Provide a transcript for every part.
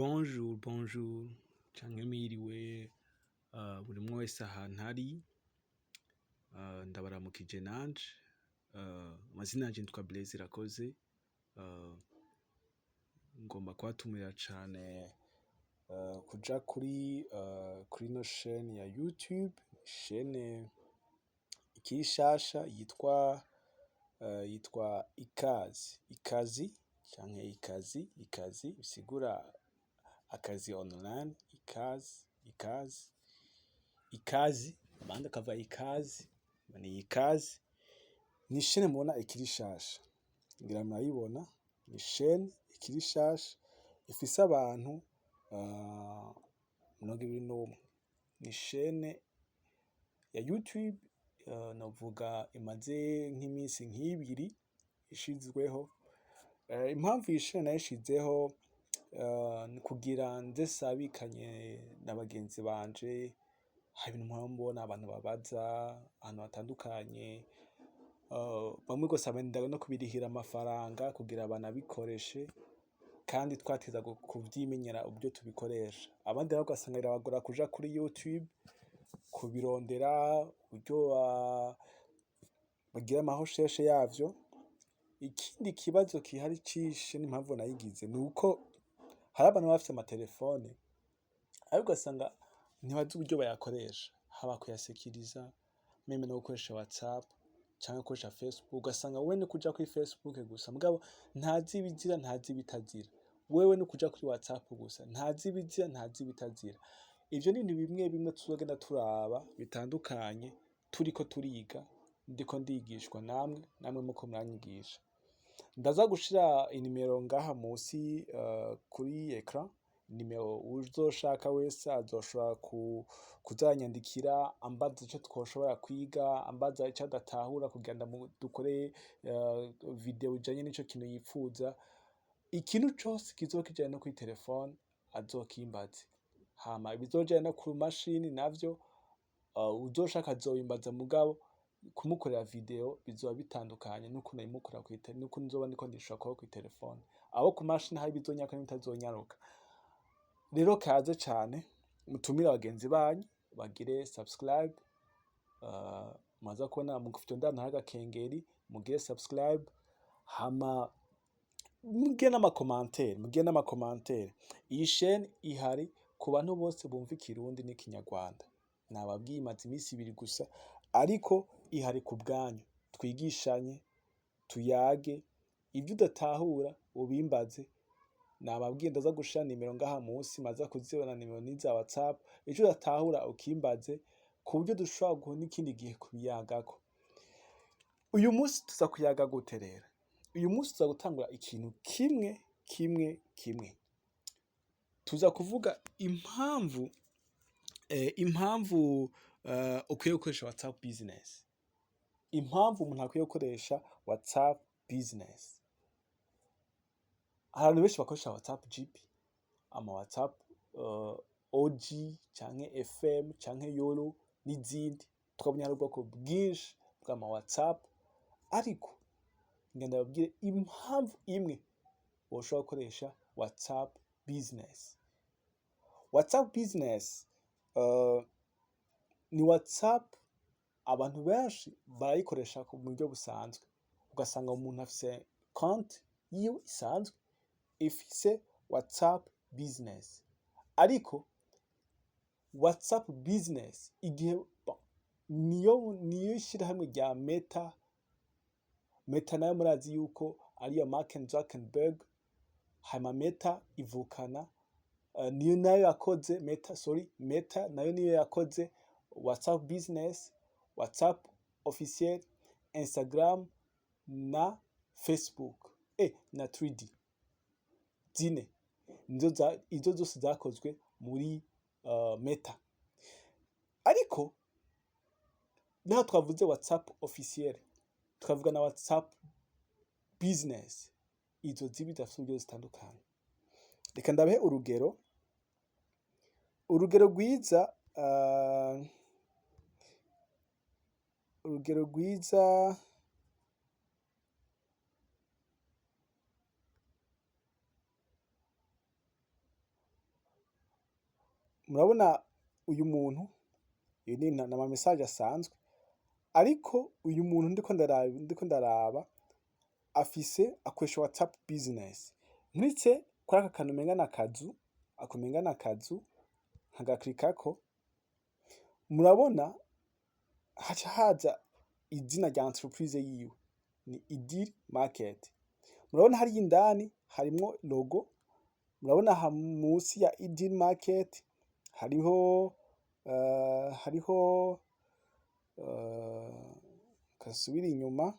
Bonjour bonjour canke mwiriwe buri umwe wese ahantu ari, ndabaramukije nanje, amazina yanje nitwa Blaise Irakoze, ngomba kubatumira cane kuja kuri ino chaîne ya YouTube, chaîne ikiri nshasha yitwa Ikazi, Ikazi canke Ikazi, Ikazi bisigura akazi online, ikazi, ikazi, ikazi, abandi bakavuga ikazi, ni ikazi, ni chaîne mubona ikiri nshasha, ngira murayibona, ni chaîne ikiri nshasha ifise abantu 21, ni chaîne ya YouTube novuga imaze nk'imisi nk'ibiri ishizweho, impamvu iyi chaîne nayishizeho ni kugira nze nsabikanye na bagenzi banje, hari ibintu mpora mbona abantu babaza ahantu hatandukanye, bamwe ugasanga barinda no kubirihira amafaranga kugira banabikoreshe kandi twateza kuvyimenyera uburyo tubikoresha, abandi nabo ugasanga birabagora kuja kuri YouTube kubirondera uburyo bagira ama recherche yavyo. Ikindi kibazo gihari cishe n'impamvu nayigize nuko hari abantu baba bafise amaterefone ariko ugasanga ntibazi uburyo bayakoresha, haba kuyasekiriza même no gukoresha WhatsApp canke gukoresha Facebook, ugasanga wewe nukuja kuri Facebook gusa mugabo ntazi ibizira ntazi ibitazira, wewe nukuja kuri WhatsApp gusa ntazi ibizira ntazi ibitazira. Ivyo ni ibintu bimwe bimwe tuzogenda turaba bitandukanye turiko turiga, ndiko ndigishwa namwe, namwe muriko muranyigisha. Ndaza gushira inimero ngaha musi kuri écran, inimero uwuzoshaka wese azoshobora kuza aranyandikira ambaza ico twoshobora kwiga, ambaza ico adatahura kugira dukore video ijanye n'ico kintu yipfuza, ikintu cose kizoba kijanye no kuri terefone azokimbaze, hama ibizojana no ku mashini navyo uwuzoshaka azobimbaza mugabo kumukorera video bizoba bitandukanye nuko noyimukorera nuko nzoba ndiko ndishura kw'iterefone, abo ku mashini hari ibizonyaruka n'ibitazonyaruka. Rero kaze cane mutumire abagenzi banyu bagire subscribe, muraza kubona mufyonde ahantu hari agakengeri mugire subscribe, hama mugire n'ama commentaire, mugire n'ama commentaire. Iyi chaîne ihari ku bantu bose bumva ikirundi n'ikinyarwanda, nababwiye imaze imisi ibiri gusa ariko ihari ku bwanyu, twigishanye, tuyage, ivyo udatahura ubimbaze, nababwiye ndaza gushira nimero ngaha musi muraza kuzibona nimero niza WhatsApp, ico udatahura ukimbaze kuburyo dushobora n'ikindi gihe kubiyagako. Uyu musi tuza kuyaga gute rero? Uyu musi tuza gutangura ikintu kimwe kimwe kimwe, tuza kuvuga impamvu ukwiye gukoresha WhatsApp business, impamvu umuntu akwiye gukoresha WhatsApp business. Hari abantu benshi bakoresha WhatsApp GP, ama WhatsApp OG canke FM canke Yolo n'izindi, twabonye hari ubwoko bwinshi bw'ama WhatsApp, ariko ngira ndababwire impamvu imwe woshobora gukoresha WhatsApp business. WhatsApp business ni WhatsApp abantu benshi barayikoresha mu buryo busanzwe, ugasanga umuntu afise konti yiwe isanzwe ifise WhatsApp business, ariko WhatsApp business igihe niyo ishirahamwe rya Meta, Meta nayo murazi yuko ariyo Mark Zuckerberg, hanyuma Meta ivukana niyo nayo yakoze Meta, sorry, Meta nayo niyo yakoze WhatsApp business, WhatsApp officiel, Instagram na Facebook na 3D zine nizo, izo zose zakozwe muri Meta. Ariko naho twavuze WhatsApp officiel tukavuga na WhatsApp business, izo zibiri zirafise uburyo zitandukanye. Reka ndabahe urugero, urugero rwiza, urugero rwiza. Murabona uyu muntu, iyi ni ama message asanzwe, ariko uyu muntu ndiko ndaraba afise, akoresha WhatsApp Business. Nkiritse kuri aka kantu umenga n'akazu, ako umenga n'akazu, nkagaklikako, murabona haca haza izina rya entreprise yiwe, ni Idil Market. Murabona hariya indani harimwo logo. Murabona aha musi ya Idil Market hariho, kasubire inyuma,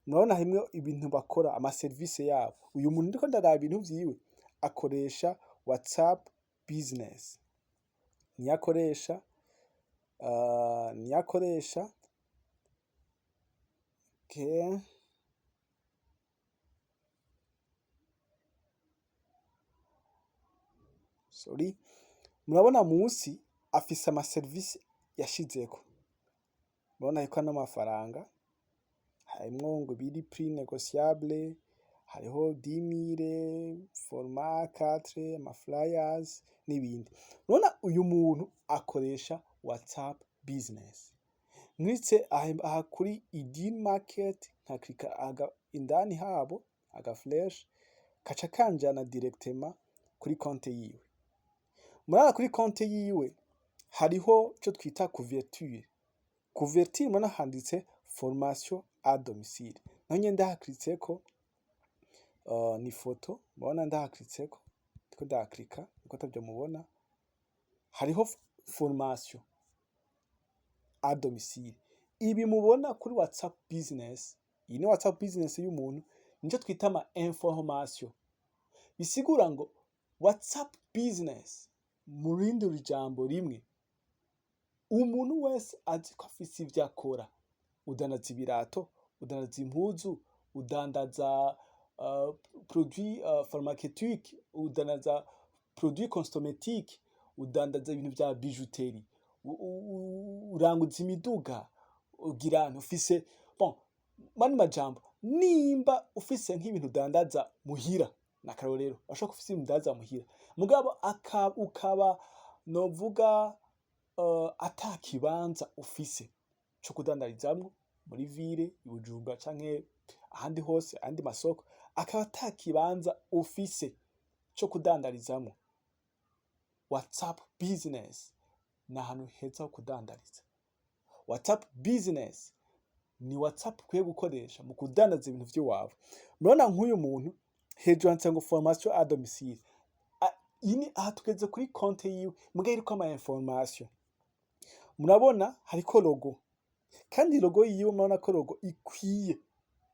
murabona harimwo ibintu bakora, ama service yabo. Uyu muntu ndiko ndaraba ibintu vyiwe akoresha WhatsApp Business, niyo akoresha. Okay. Sorry, murabona musi afise ama service yashizeko. Murabona hariko n'amafaranga, harimwo ngo biri prix négociable, hariho 10 000, format A4, ama flyers n'ibindi. Murabona uyu muntu akoresha WhatsApp Business. Nkiritse aha kuri Idil Market, nkaklika indani habo, aga flèche kaca kanjana directement kuri konte yiwe. Murabona kuri konte yiwe hariho ico twita couverture. Couverture, murabona handitse formation à domicile. Naho nyene ndahaklitseko, ni foto, murabona ndahaklitseko, ndiko ndahaklika niko atavyo mubona, hariho formation à domicile. Ibi mubona kuri WhatsApp Business, iyi ni WhatsApp Business y'umuntu, nico twita ama information. Bisigura ngo WhatsApp Business, mu rindi jambo rimwe, umuntu wese azi ko afise ivyo akora, udandaza ibirato, udandaza impuzu, udandaza produit pharmaceutique, udandaza produit cosmétique, udandaza ibintu vya bijouterie, uranguza imiduga, ugira ufise, bon, mani majambo, nimba ufise nk'ibintu udandaza muhira, n'akarorero, urashobora kuba ufise ibintu udandaza muhira, mugabo ukaba novuga ata kibanza ufise co kudandarizamwo muri ville i Bujumbura canke ahandi hose, ayandi masoko, akaba ata kibanza ufise co kudandarizamwo, WhatsApp Business ni ahantu heza ho kudandariza. WhatsApp Business ni WhatsApp ukwiye gukoresha mu kudandaza ibintu vy'iwawe. Murabona nk'uyu muntu hejuru handitse ngo formation à domicile. Iyi ni aha tugeze kuri konte yiwe, mugabo iriko ama information. Murabona hariko logo, kandi logo yiwe, murabona ko logo ikwiye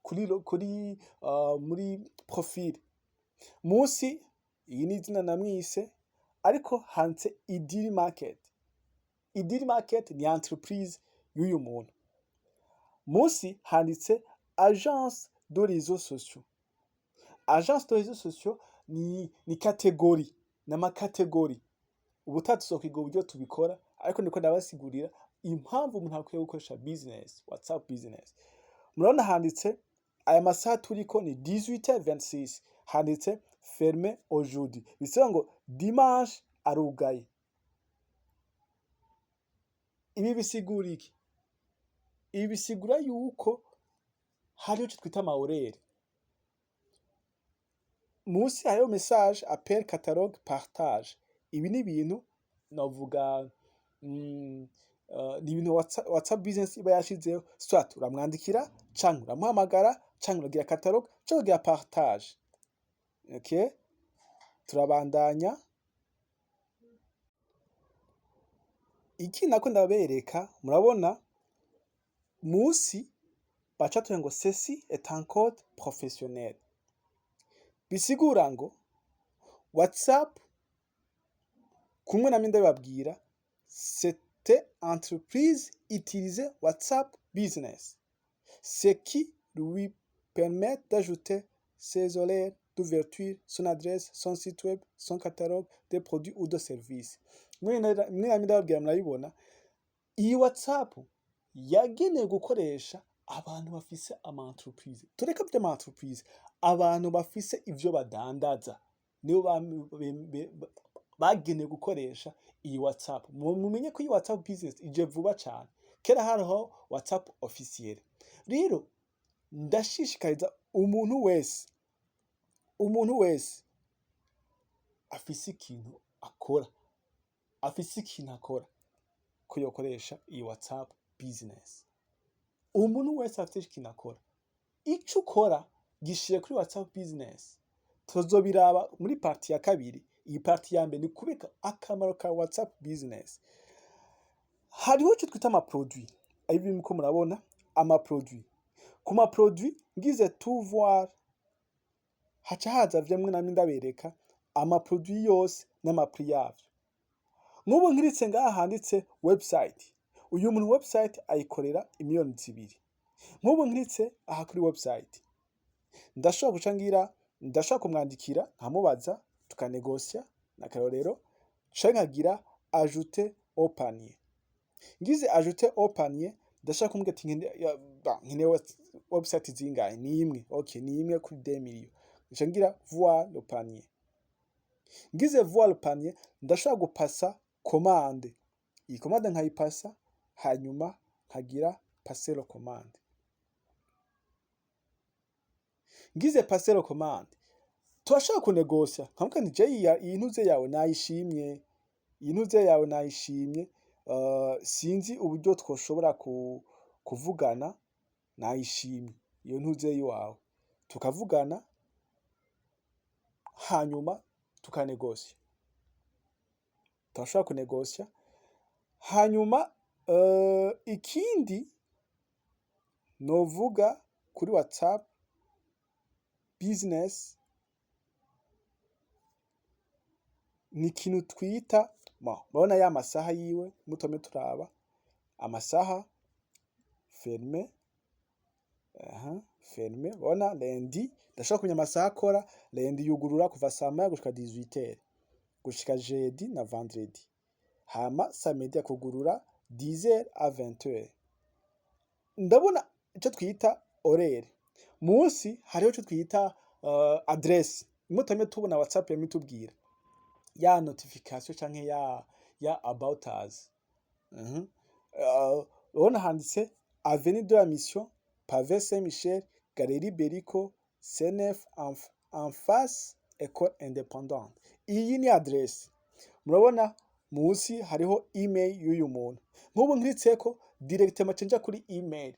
kuri muri profil. Musi iyi ni izina namwise, ariko handitse Idil Market. Idil Market ni entreprise y'uyu muntu. Musi handitse agence de réseaux sociaux. Agence de réseaux sociaux ni catégorie, n'ama catégorie. Ubutaha tuzokwiga uburyo tubikora, ariko ndiko ndabasigurira impamvu umuntu akwiye gukoresha business, WhatsApp Business. Murabona handitse, aya masaha turiko ni 18h26, handitse fermé aujourd'hui. Bisigura ngo dimanche arugaye. Ibi bisigura iki? Ibi bisigura yuko hariho ico twita ama horaire. Musi hariho message, appel, catalogue, partage. Ibi ni ibintu novuga ni ibintu WhatsApp Business iba yashizeho, soit uramwandikira, canke uramuhamagara, canke uragira catalogue, canke uragira partage. Okay? Turabandanya. Iki nako ndabereka, murabona musi baca batubwira ngo ceci est un code professionnel. Bisigura ngo WhatsApp, kumwe namye ndabibabwira, cette entreprise utilise WhatsApp Business, ce qui lui permet d'ajouter ses horaires d'ouverture, son adresse, son site web, son catalogue de produits ou de services. Mwe namye ndababwira, murabibona, iyi WhatsApp yagenewe gukoresha abantu bafise ama entreprise. Tureke vy'ama entreprise, abantu bafise ivyo badandaza nibo. Bagenewe gukoresha iyi WhatsApp. Mumenye ko iyi WhatsApp Business ije vuba cane. Kera hariho WhatsApp officiel. Rero ndashishikariza umuntu wese, umuntu wese afise ikintu akora, afise ikintu akora, ko yokoresha iyi WhatsApp Business. Umuntu wese afise ikintu akora, ico ukora gishire kuri WhatsApp Business. Tuzobiraba muri partie ya kabiri. Iyi partie ya mbere ni kubika akamaro ka WhatsApp Business. Hariho ico twita ama produit, ari muko murabona ama produit. Ku ma produit ngize tout voir, haca haza vyamwe namwe ndabereka ama produit yose n'ama prix yavyo. Nk'ubu nkiritse ngaha handitse website, uyu muntu website ayikorera imiliyoni 2. Nk'ubu nkiritse aha kuri website, ndashobora guca ngira, ndashobora kumwandikira nkamubaza, tukanegosya n'akarorero, canke nkagira ajouter au panier. Ngize ajouter au panier, ndashobora kumubwira ati nkeneye website zingahe? Ni imwe, okay, ni imwe kuri 2 millions. Nca ngira voir le panier. Ngize voir le panier, ndashobora gupasa commande. Iyi commande nkayipasa, hanyuma nkagira passer le commande. Ngize passer le commande, turashobora kunegosya, nkamubwira nti je iyi ntuze yawe nayishimye, iyi ntuze yawe nayishimye, sinzi uburyo twoshobora kuvugana, nayishimye iyo ntuze yiwawe. Tukavugana, hanyuma tukanegosya. Turashobora kunegosya, hanyuma ikindi novuga kuri WhatsApp Business ni ikintu twita, bon, murabona ya masaha yiwe, mutome turaba amasaha fermé, aha fermé, urabona lundi, ndashobora kumenya amasaha akora. Lundi yugurura kuva saa 1 gushika 18h, gushika jeudi na vendredi. Hama samedi akugurura 10h à 20h. Ndabona ico twita horaire. Munsi hariho ico twita adresse. Mutamye tubona WhatsApp yamye itubwira ya notification canke ya about us. Urabona handitse Avenue de la Mission, pavé Saint-Michel, Galerie Beriko, C9, en face École Indépendante. Iyi ni adresse. Murabona munsi hariho email y'uyu muntu. Nk'ubu nkiritseko directement nca kuri email,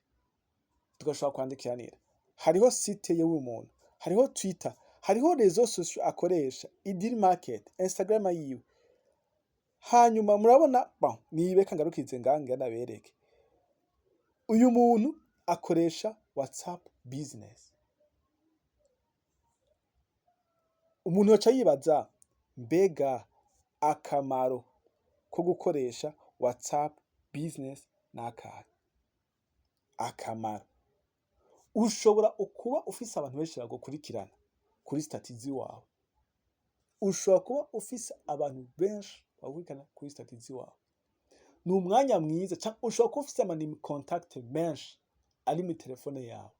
tugashobora kwandikiranira. Hariho site y'uyu muntu, hariho Twitter, hariho réseaux sociaux akoresha, Idiri Market, Instagram yiwe. Hanyuma murabona, bon, nibeka ngarukize ngaha ngira ndabereke. Uyu muntu akoresha WhatsApp Business. Umuntu yoca yibaza, mbega akamaro ko gukoresha WhatsApp Business n'akahe? Akamaro, ushobora kuba ufise abantu benshi bagukurikirana kuri statut ziwawe. Ushobora kuba ufise abantu benshi bagukurikirana kuri statut ziwawe. Ni umwanya mwiza, canke ushobora kuba ufise ama contact menshi ari muri telefone yawe,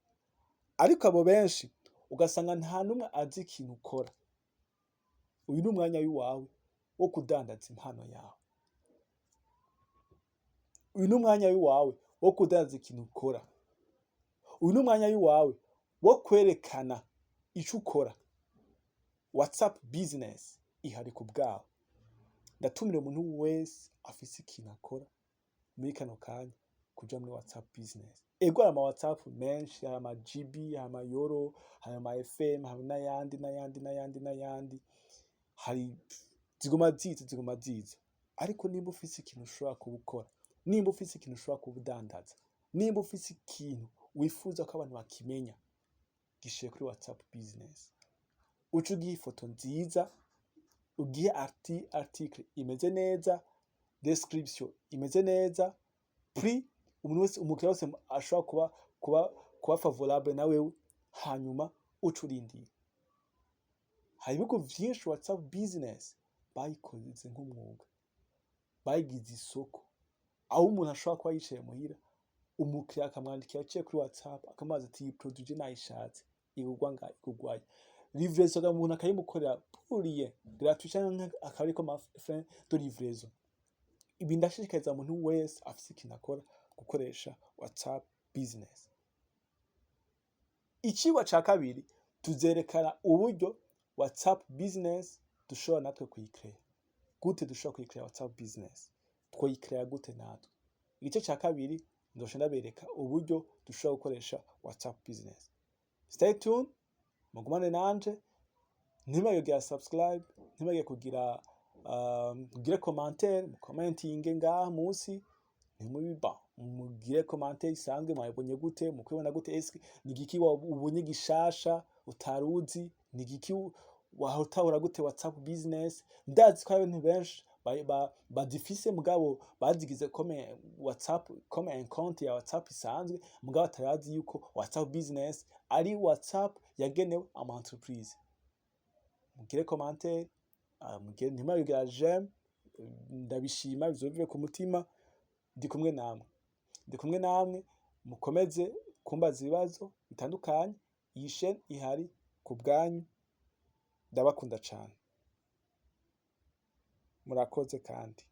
ariko abo benshi ugasanga nta n'umwe azi ikintu ukora. Uyu ni umwanya w'iwawe wo kudandaza impano yawe. Uyu ni umwanya w'iwawe wo kudandaza ikintu ukora. Uyu ni umwanya w'iwawe wo kwerekana ico ukora. WhatsApp Business ihari ku bwawe. Ndatumira umuntu wese afise ikintu akora muri kano kanya kuja muri WhatsApp Business. Ego, hari ama WhatsApp menshi, hari ama GB, hari ama Yoro, hari ama FM, hari n'ayandi n'ayandi n'ayandi n'ayandi, hari ziguma ziza, ziguma ziza. Ariko nimba ufise ikintu ushobora kuba ukora, nimba ufise ikintu ushobora kuba udandaza, nimba ufise ikintu wifuza ko abantu bakimenya, gishire kuri WhatsApp Business. Uce ugiha ifoto nziza, ugihe article imeze neza, description imeze neza, prix umuntu wese, umukiriya wese ashobora kuba favorable na wewe, hanyuma uce urindira. Hari ibigo vyinshi WhatsApp Business bayikoze nk'umwuga, bayigize isoko, aho umuntu ashobora kuba yicaye muhira, umukiriya akamwandikira aciye kuri WhatsApp, akamubaza ati: "Iyi produit je nayishatse, igurwa ngahe?" Igurwa aya. Livraison umuntu akayimukorera pour rien, gratuit, canke akaba ariko ama frais de livraison. Ibi ndashishikariza umuntu wese afise ikintu akora gukoresha WhatsApp Business. Icigwa ca kabiri, tuzerekana uburyo WhatsApp Business dushobora natwe kuyikreya. Gute dushobora kuyikreya WhatsApp Business? Twoyikreya gute natwe? Igice ca kabiri nzoca ndabereka uburyo dushobora gukoresha WhatsApp Business. Stay tuned, mugumane nanje, ntimwibagire kugira subscribe, ntimwibagire kugira mugire commentaire, mukomentinge ngaha musi, ntimubiba mugire commentaire isanzwe. Mwabibonye gute? Mukubibona gute? Eske ni igiki ubonye gishasha utaruzi? Ni igiki wahotahura gute WhatsApp Business? Ndazi ko hari abantu benshi bazifise, mugabo bazigize comme WhatsApp, comme un compte ya WhatsApp isanzwe, mugabo batarazi yuko WhatsApp Business ari WhatsApp yagenewe ama entreprise. Mugire commentaire, mugire, ntimwibagire j'aime, ndabishima bizobive ku mutima. Ndi kumwe namwe, ndi kumwe namwe, mukomeze kumbaza ibibazo bitandukanye. Iyi chaîne ihari ku bwanyu. Ndabakunda cane, murakoze kandi.